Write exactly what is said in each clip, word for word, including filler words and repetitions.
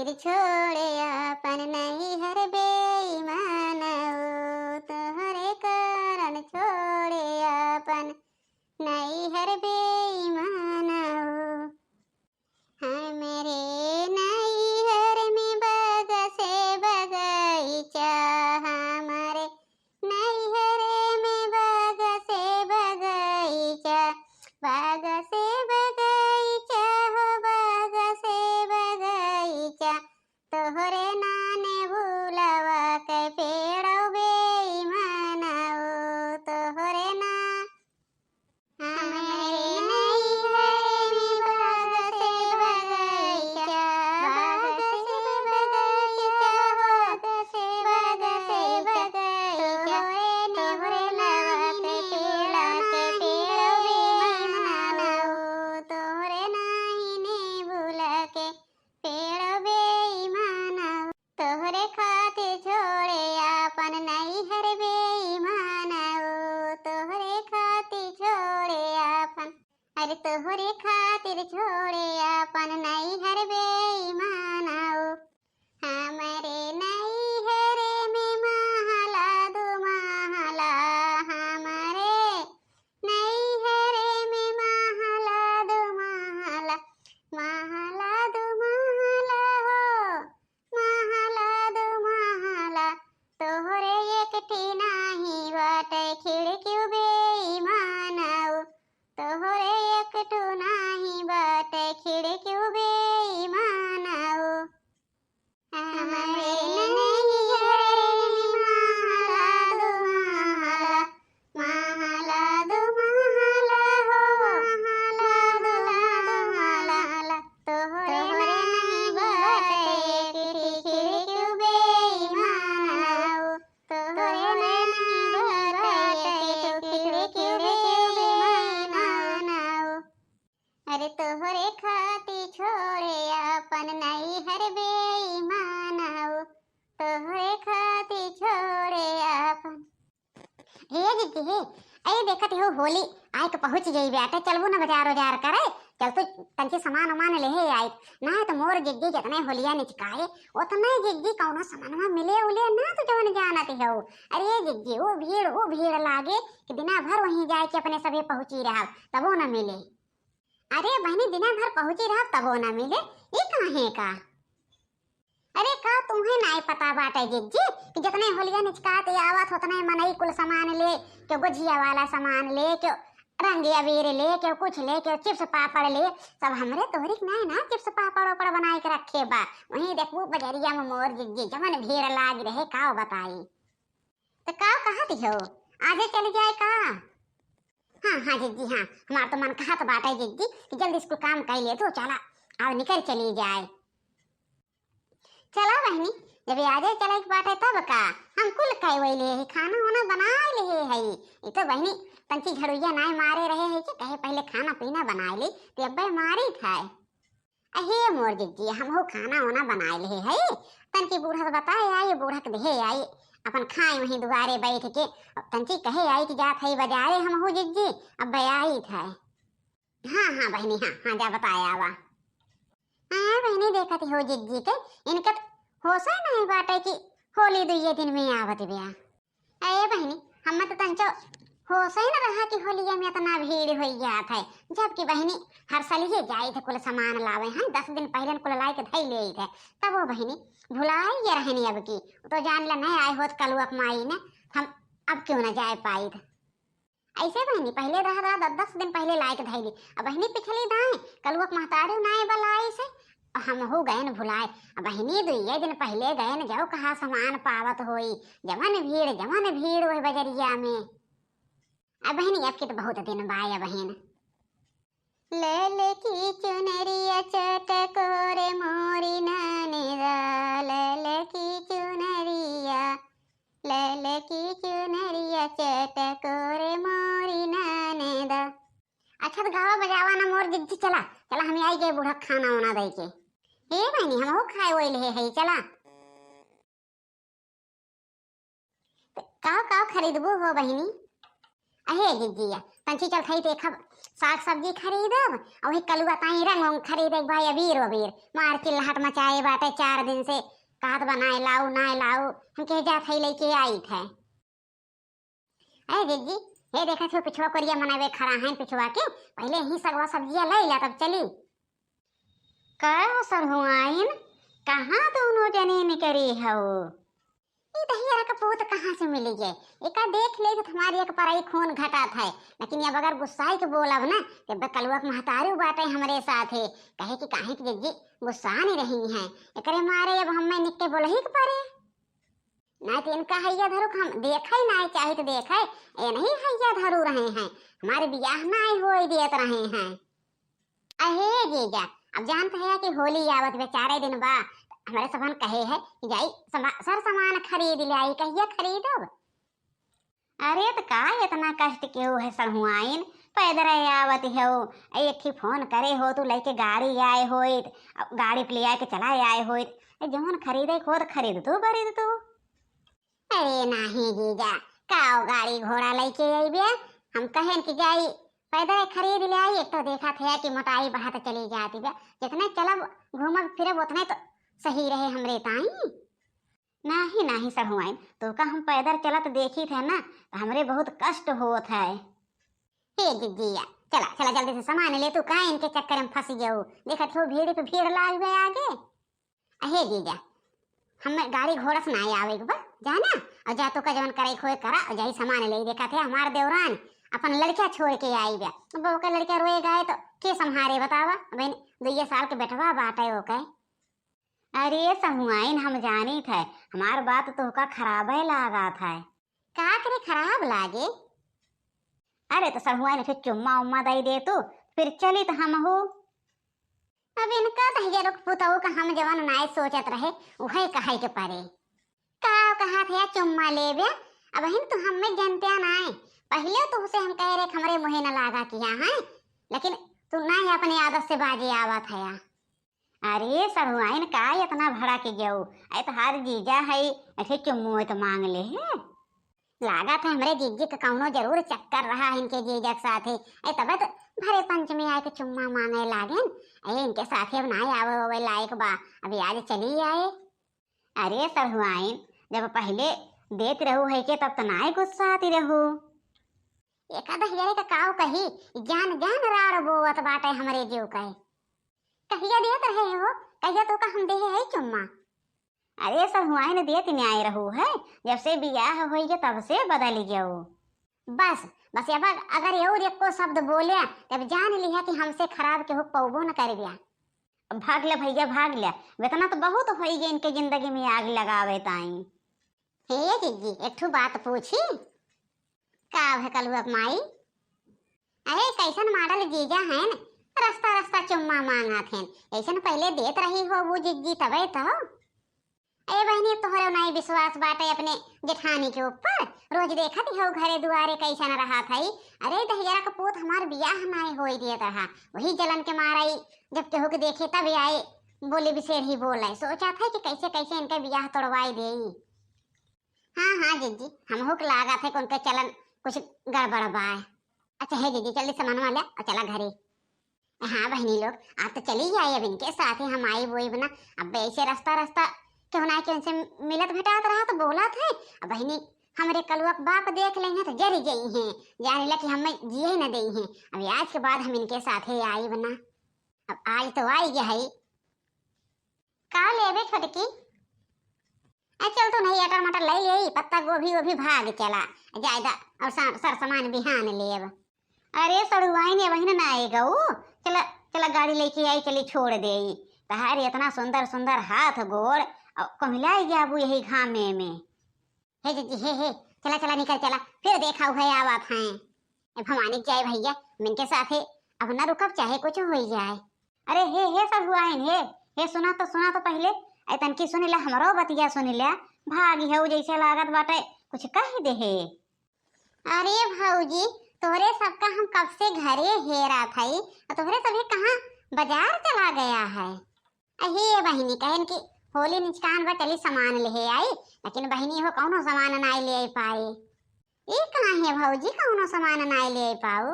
छोड़े आपन नैहर बेईमानऊ, तोहरे कारण छोड़े आपन नैहर बेईमानऊ। हमरे नैहर में बाग से बगीचा, हमरे नैहर में बाग से बगीचा, बाग से बगीचा हो, बाग से बगीचा, तोहरे नाने बुलावा के पेड़ो बेईमानऊ, तोहरे ना। हमरे नैहर में बाग से बगीचा, बाग से बगीचा, बाग से बगीचा, तोहरे ने बुलावा के पेड़ो बेईमानऊ, तोहरे नाने बुला के पेड़ो बेईमानऊ। तोहरे खातिर छोड़े आपन नैहर बेईमानऊ, तोहरे खातिर छोड़े आपन, अरे तोहरे खातिर छोड़े आपन नैहर बेईमानऊ। हमरे नैहर में महला दू महला, हमरे नैहर में महला दू महला, महला दू महला हो, महला दू महला, तोहरे एक ठी नाही बाटे खिड़की बेईमानऊ, तोहरे एक ठू नाही बाटे खिड़की बेईमानऊ। हमरे नैहर में महला दू महला, महला दू महला हो, महला दू महला, तोहरे नाही बाटे एक ठी खिड़की बेईमानऊ, तोहरे नाही बाटे एक ठी खिड़की बेईमानऊ। अरे तोहरे खातिर छोड़े आपन नैहर बेईमानऊ, तोहरे खातिर छोड़े आपन। हे जिज्जी हे, अरे देखत हो होली आइके पहुँच गई बाटे, चलबू ना बाजार उजार करे, चल तू तंची सामान उमान लेहे आई, ना तो मोर जिज्जी जतने होलिया निचकाए, उतने जिज्जी कौनो सामानवा मिले उले ना तो जवन जानत हो। अरे जिज्जी, वो भीड़, वो भीड़ लागे कि दिना भर वहीं जाए के अपने सभे पहुँची रहब, तबो ना मिले। अरे बहिनी, दिना भर पहुँची रहब तबो ना मिले, ई काहे का? अरे का तुम्हें नाई पता बाटे जिज्जी कि जतने होलिया निचकात आवत उतने मनई कुल सामान ले, केहू गुझिया वाला सामान ले, केहू रंग अबीर ले, केहू कुछ ले, केहू चिप्स पापड़ ले, सब हमरे तोहरी के नाई ना चिप्स पापड़ ओपड़ बनाए के रखे बा। वहीं देखबू बजरिया में मोर जिज्जी जवन भीड़ लाग रहे, का बताई। तो का कहत हो, आजे चल जाए का? हाँ हाँ जिज्जी हाँ, हमार तो मन कहत बाटे जिज्जी कि जल्दी स्कूल काम कर ले तो चला, आओ निकल चली जाए। चला बहिनी, जब आजे चले के बाटे तब का, हम कुल कई वही ले ही, खाना वाना बनाए ले ही है। ये तो बहिनी तंची झड़ुइया नाई मारे रहे है कि कहे पहले खाना पीना बनाए ले, तो अब्बे मारी था। अहे मोर जिज्जी, हमहू खाना वाना बनाए ले है, तनकी बूढ़ा से बताए आई, बूढ़ा के देहे आई, अपन खाए वहीं दुआरे बैठ के, तनकी कहे आई कि जात है बाजारे हमहू जिज्जी, अब्बे आई था। हाँ हाँ बहिनी, हाँ हाँ, जा बताए आवा। हाँ बहिनी, देखत हो जिज्जी के, इनके तो होशे नहीं बाटे कि होली दुइये दिन में आवत बिया। अरे बहिनी, हमें तो तंचो होशे न रहा कि होलिया में इतना भीड़ हो जात है, जबकि बहिनी हर सलिए जाई थे कुल सामान लावे हैं, दस दिन पहले कुल लाई के धई ले थे, तब वो बहिनी भुलाई ये रहनी अब की, तो जान ले नहीं आए होत कलुआ के माई ने, हम अब क्यों ना जाए पाई थे। ऐसे बहिनी पहले रह रहा दस दस दिन पहले लाए के धई ली, अब बहिनी पिछली दाए कलुआ के महतारी नाए बलाई से, हमहू गयन भुलाए। अब बहिनी दुइये दिन पहले गयन, जाओ कहा सामान पावत होई, जवन भीड़, जवन भीड़ वह बजरिया में। अब बहिनी अब की तो बहुत दिन बाय बहिन। ललकी चुनरिया चटकोर मोरी ननदा, ललकी चुनरिया, ललकी चुनरिया चटकोर मोरी ननदा। अच्छा तो गावा बजावा ना मोर जिज्जी, चला चला, हम आई गए बूढ़ा खाना वाना दे के। हे बहिनी, हम हो खाए वही ले है, चला। काव काव खरीदबू हो बहिनी? अहे जिज्जिया, तंची चल थई देखब, साग सब्जी खरीदब, अउ वही कलुआ ताई रंग उंग खरीदे के भाई, अबीर वबीर। मार चिल्लाहट मचाए बाटे चार दिन से, कहत बा नाय लाऊ, नाय लाऊ। हम कहे जात हई लइके आइत है। ए जिज्जी, हे देखत हो पिछवा कोरिया मनवे खड़ा हैं पिछवा के, पहिले ही सगवा सब्जिया लइ ला तब चली। का हो सरहुआइन, कहाँ दोनों जने निकरी हऊ? ई दहियरा का पूत कहाँ से मिली गए? एका देख ले तो हमारी एक परई खून घटात है, लेकिन अब अगर गुस्साई के बोलब ना, तब कलुआ के महतारू बाटे हमरे साथे, कहे कि काहे कि जिज्जी गुस्सा नहीं रही हैं, एकरे मारे अब हमें निक्के बोलही के परे। नहीं तो इनका हैया धरू हम देखे नहीं चाहे तो देखे, ए नहीं हैया धरू रहे हैं, हमारे बियाह नहीं होए देत रहे हैं। अहे जीजा, अब जानत है कि होली आवत बे चारे दिन बा, हमरे सबन कहे है कि जाई समा-, सर सामान खरीद ले आई, कहिया खरीदब? अरे त का इतना कष्ट केहू है सरहुआइन, पैदर आवत हो, एक ही फोन करे हो तू लइके गाड़ी आए होइत, गाड़ी पे ले आए के चला आए होइत, ए जौन खरीदे के होत खरीद तू बरीद तू। अरे नाही जीजा, काओ गाड़ी घोड़ा लइके अइबे? हम कहेन कि जाई पैदल खरीद ले आई। एक तो देखत है कि मोटाई बढ़त चली जात बे, जितने चलब घूमब फिरब उतने तो सही रहे हमरे ताई। नाही नाही सरहुआइन, तोका हम पैदल चलत देखित है ना, तो हमरे बहुत कष्ट होत है। हे जिज्जिया, चला चला जल्दी से सामान ले, तू का इनके चक्कर में फंस गयो? देखत हो भीड़ पे भीड़ लाग गए आगे। अहे जीजा, हमें गाड़ी घोड़ा से ना आवे के बा, जाना? और जा तो का जवन करे खोए करा, और जाई सामान ले। देखा थे हमार देवरान अपन लड़का छोड़ के आई बा। अब ओकर लड़का रोए गाए तो के संभारे बतावा? अब इन दुइये साल के बेटवा बाटे ओके। अरे सहुआइन, हम जानी थे, हमार बात तोहका खराबे लागत है। का करे खराब लागे? अरे तो सहुआइन फिर चुम्मा उम्मा दई दे तू, फिर चली तो हम हो। अब इनका दहिजरो के पुतऊ का हम जवन नाय सोचत रहे, उहे कहे के परे। का कहा थे चुम्मा लेबे? अब हिन तू हमें जनते नाय। पहिले तो उसे हम कह रहे हमरे मुहे न लागा किया है, लेकिन तू नाय अपने आदत से बाजे आवत है। अरे सहुआइन का इतना भड़क गयो? अरे तोहार जीजा है, ऐसे चुम्मो तो मांग ले है। लागत है हमरे जीजी के कौनो जरूर चक्कर रहा है इनके जीजा के साथे। ए, तबे तो भरे पंचमी आए के चुम्मा मांगे लागेन। ए, इनके साथे अब ना आवे ओवे लायक बा, अभी आज चली आए। अरे सहुआइन, जब पहिले देत रहू है के तब तो नाय गुस्साती रहू। एका दहिजरे का काव कही, जान जान राड़ बोवत बाटे हमरे जीव कहे। कहिया देत रहे हो, कहिया तो का हम देहे है चुम्मा? अरे सहुआइन देत न्याय रहू है, जब से बियाह होई गया तब से बदल गयो। बस, बस अब अगर एहू एको शब्द बोले, तब जान लिहा कि हमसे खराब केहू पौबो न करबिया। अब भाग ले भैया, भाग ले, इतना तो बहुत होई गया इनके जिंदगी में आग लगावे ताई। हे जिज्जी, एक ठो बात पूछी? का है कलुआ के माई? अरे कैसन मॉडल जीजा हैं, रस्ता रस्ता चुम्मा मांगत हैं, ऐसन पहिले देत रही हो वो जिज्जी तबे तो। ए बहनी, तोहरे नाई विश्वास बाटे अपने जेठानी के ऊपर? रोज देखत हो घरे दुआरे कैसन रहत हई। अरे दहिजरा के पूत हमार बियाह नाई होई दियत रहा, वही जलन के मारा ई जब केहू के देखे तब आए बोली बिसेर ही बोले, सोचत है कि कैसे कैसे इनके बियाह तोड़वाई देई। हाँ हाँ जिज्जी, हमहू के लागत है कि उनके चलन कुछ गड़बड़ बा। अच्छा हे जिज्जी, जल्दी सामानवा ले और चला घरे। हाँ बहनी लोग, आप तो चली जाए, अब इनके साथ ही हम आई बोई बना। अब ऐसे रस्ता रस्ता केहू ना केहू से मिलत भेटात रहा तो बोलत है। अब बहनी, हमरे कलुआ के बाप देख लेंगे तो जरी गई हैं, जाने ला कि हमें जिए न देई हैं। अब आज के बाद हम इनके साथे आई बना। अब आज तो आई गया है। का लेबे छोटकी? ए, चल तू नहीं अटर मटर ले ले, पत्ता गोभी वोभी भाग चला, जायदा और सा-, सर सामान बिहान लेब। अरे सड़ुआइन, वही ना आएगा वो। चला, चला गाड़ी लेके आई, चली छोड़ देई। तहार इतना सुंदर सुंदर हाथ गोड़, और कुम्हिलाई गया वो यही घामे में। हे जिज्जी, हे, हे, चला, चला, निकल चला, फिर देखा हुआ आवत हैं। ए भवानी जाए भैया, मिनके साथे अब न रुकब, चाहे कुछ हो जाए। अरे हे, हे सड़ुआइन, हे, हे, सुना तो, सुना तो पहिले, ए तनकी सुन ले, हमरो बतिया सुन ले। भागी हऊ जैसे लागत बाटे, कुछ कह दे हे। अरे भौजी, तोहरे सबका हम कब से घरे हेरा थई, और तोहरे सभी कहाँ बाजार चला गया है? अहे बहिनी, कहन कि होली निचकान बा, चली सामान लेहे आई, लेकिन बहिनी हो कौनो सामान नाई ले आई पाए। ई काहे भौजी, कौनो सामान नाई ले आई पाऊ?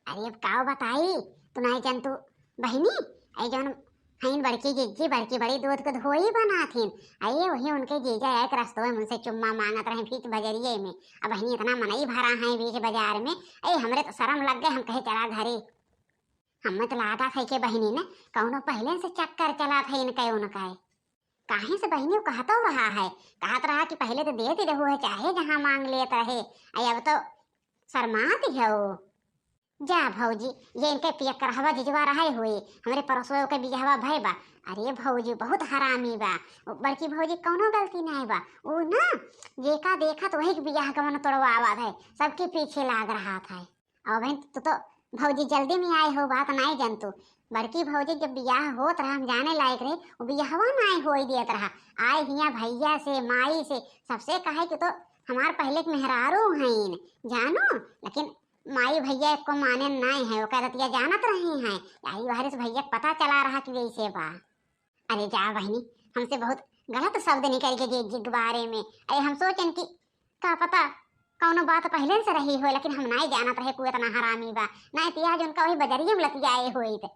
अरे अब काव बताई, तू नाई जन तू बहिनी, अरे जौन हईन बड़की जिज्जी, बड़की बड़ी दूध के धोई बनाथिन। अरे वही उनके जीजा एक रस्तों में उनसे चुम्मा मांगत रहे बीच बजरिये में। अब बहिनी इतना मनई भरा है बीच बाजार में, अरे हमरे तो शर्म लग गए, हम कहे चला घरे। हमें तो लागत है कि बहिनी ने कौनो पहले से चक्कर चलात है इनके उनके। काहे से बहिनी वो कहतो रहा है, कहत रहा कि पहले तो देत ही रहू है, चाहे जहाँ मांग लेत रहे, अरे अब तो शर्मात ही हो। जा भौजी, ये इनके पियकरहवा जिजवा रहे हुए, हमरे परसों के बियाहवा भय बा। अरे भौजी बहुत हरामी बा, बड़की भौजी कौनो गलती नहीं बा। ऊ ना जेका देखत वही के बियाह गवन तोड़वावत है, सबके पीछे लाग रहा था। और बहन तू तो भौजी जल्दी में आए हो, बात नहीं जन तू। बड़की भौजी जब बियाह होत रहा हम जाने लायक रहे, वो बियाहवा नहीं होई देत रहा। आए हिया भैया से, माई से, सबसे कहे कि तो हमार पहले के मेहरारू हईन जानो, लेकिन माई भैया एको माने नाय है, ओकर रतिया जानत रही हैं। यही बारिश भैया के पता चला रहा कि वैसे बा। अरे जा बहिनी, हमसे बहुत गलत शब्द निकल के जीजी के बारे में। अरे हम सोचन कि का पता कौनो बात पहले से रही हो, लेकिन हम नाय जानत रहे कि इतना हरामी बा। नाय तो आज उनका वही बजरिया में लतियाए होइत।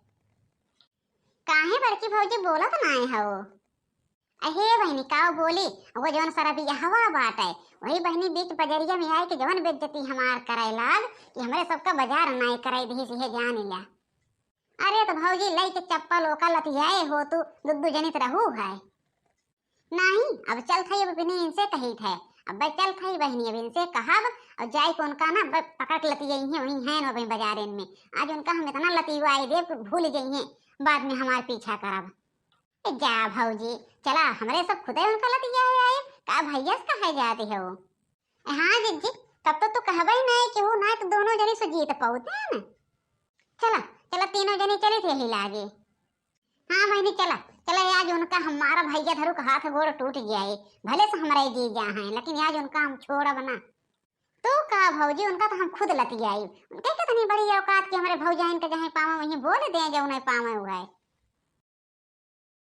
काहे बड़की भौजी बोलत नाय हो? अहे बहिनी, काव बोली, वो जवन सरबियहवा बाटे, वही बहिनी बीच बजरिया में आए के जवन बेइज्जती हमार करे लाग कि हमरे सबका बाजार नाई करे दिहिस, इहे जान ल्या। अरे तो भौजी, लई के चप्पल ओका लतियाए हो तू, दू दू जनित रहू है। नहीं, अब चल थई, अब इन्हें इनसे कही थे, अब चल थई बहिनी, अब इनसे कहब और जाए के उनका ना ब-, पकड़ के लतियाई हैं, वहीं हैं ना वहीं बाजारन में। आज उनका हम इतना लतियाई देब कि भूल जाइए, बाद में हमार पीछा करब। ए, जा भौजी, चला, हमरे सब खुदे उनका लतियाए आए, का भैया से कहे जाती हो? ए, हाँ जिज्जी, तब तो तू कहबे नहीं कि हो, ना तो दोनों जने से जीत पाउते हैं ना। चला, चला, तीनों जने चली थे ही लागे। हाँ बहिनी, चला, चला, आज उनका हमारा भैया धरू का हाथ गोड़ टूट गया है, भले से हमारे जीजा हैं, लेकिन आज उनका हम छोड़ब ना। तो का भौजी, उनका तो हम खुद लतियाई। उनके कितनी बड़ी औकात कि हमरे भौजाइन के जहाँ पावे वहीं बोल दे, जो उन्हें पावे हुआ है।